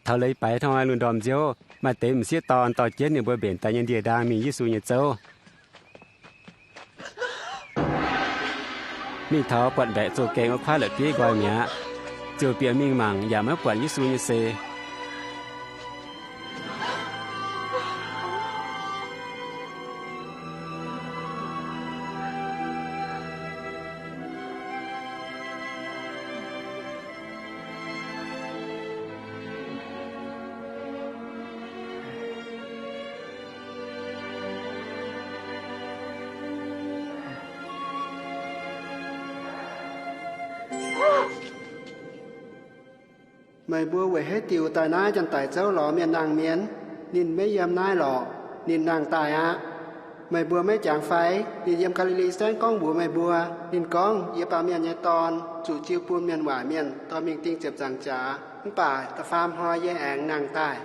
Taux leiz-baaix hnoi lungh ndorm nziouv, maaih deix m'sieqv dorn dorh jienv ninh mbuo mbenc daaih nyei ndie-ndaang mingh Yesu nyei zouv. Mingh taux buatc mbaeqc zoh gaengh wuov kuaaiv la'bieiv nqoi mi'aqv, ziouc bieqc mingh mangc yaac maiv buatc Yesu nyei seix. Meih mbuo weic haaix diuc daaih naaiv janx-daic zouv lorz mienh nangh mienh? Ninh maiv yiem naaiv lorqc. Ninh nangh daaih aqv. Meih mbuo maiv jangx fai? Ninh yiem Gaa^li^li Saengv gorngv mbuox meih mbuo. Ninh gorngv, Yie, Baamh Mienh nyei Dorn, zuqc jiu bun mienh waaic mienh dorh mingh ding ziepc nzaangc jaax. Mv baac da'faam hnoi yie aengx nangh daaih.